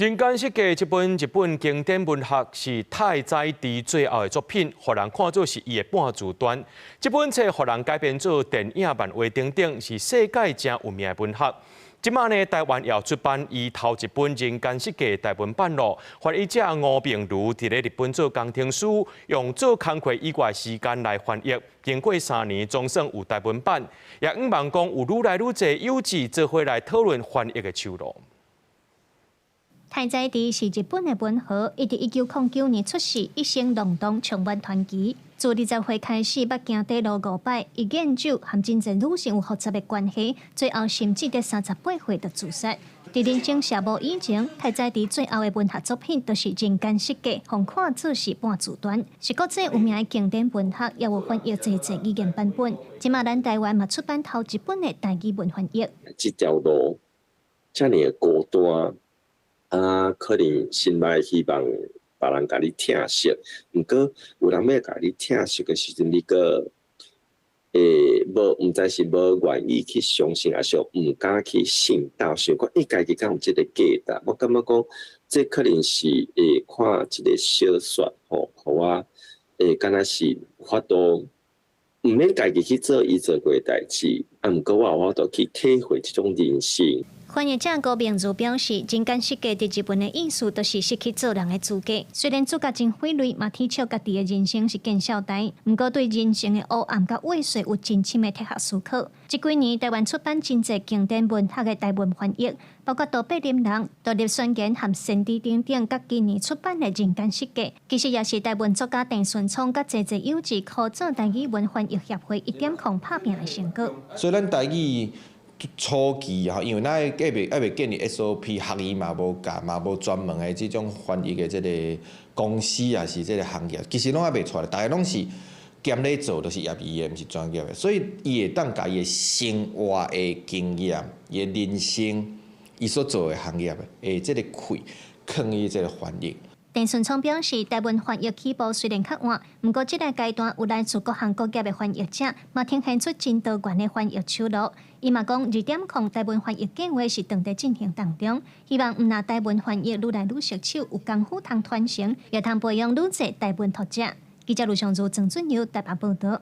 人間失格這本日本經典文學是太宰治最後的作品，予人看做是伊的半自傳。這本冊予人改編做電影、漫畫等等，是世界誠有名的文學。這馬呢，台灣也出版伊頭一本《人間失格》台文版囉。翻譯者吳明如佇咧日本做工程師，用做工課以外時間來翻譯，經過3年，總算有台文版。也向望講有愈來愈濟有志做伙來討論翻譯的出路。太宰治是日本的文豪，伊佇1909年出世，一生浪蕩充滿傳奇。自20歲開始，捌行短路五擺，伊癮酒和真濟女性有複雜的關係，最後甚至佇38歲就自殺。佇人生謝幕以前，太宰治最後的文學作品就是《人間失格》，予看做是半自傳，是國際有名的經典文學，也有翻譯濟濟語言版本。這馬咱台灣嘛出版頭一本的台語文翻譯。這條路遮爾孤單。啊，可能心內希望別人共你疼惜，毋過有人欲共你疼惜的時陣，你閣會無毋知是無願意去相信，抑是毋敢去信到，想講伊家己敢有這个價值？我感覺講，這可能是會看一个小說吼，予我會敢若是法度毋免家己去做伊做過的代誌，啊，毋過我有法度去體會這種人生。翻譯者高明如表示，人間失格佇日文的意思，就是失去做人的資格。雖然主角真揮淚，嘛啼笑家己的人生是見笑代，毋過對人生的黑暗佮畏縮有真深的哲學思考。這幾年台灣出版真濟經典文學的台文翻譯，包括《倒背啉人》、《獨立宣言》和《先知》等等，佮今年出版的《人間失格》，其實也是台文作家鄭順聰佮濟濟有志合作台語文翻譯協會1.0拍拚的成果。所以咱台語初期吼，因為咱猶未建立 SOP，學院嘛無教，嘛無專門的這種翻譯的這个公司，抑是這个行業，其實攏猶未出來，大家攏是兼咧做，就是業餘的，毋是專業的，所以伊會當共伊的生活的經驗、伊的人生、伊所做的行業的這个氣，囥佇這个翻譯。鄭順聰表示，台文翻譯起步雖然較晚，毋過這个階段有來自各行各業的翻譯者，嘛呈現出真多元的翻譯出路。伊嘛講，2.0台文翻譯計劃是正佇進行當中，希望毋但台文翻譯愈來愈熟手，有功夫通傳承，也通培養愈濟台文讀者。記者盧尚如、鄭俊友台北報導。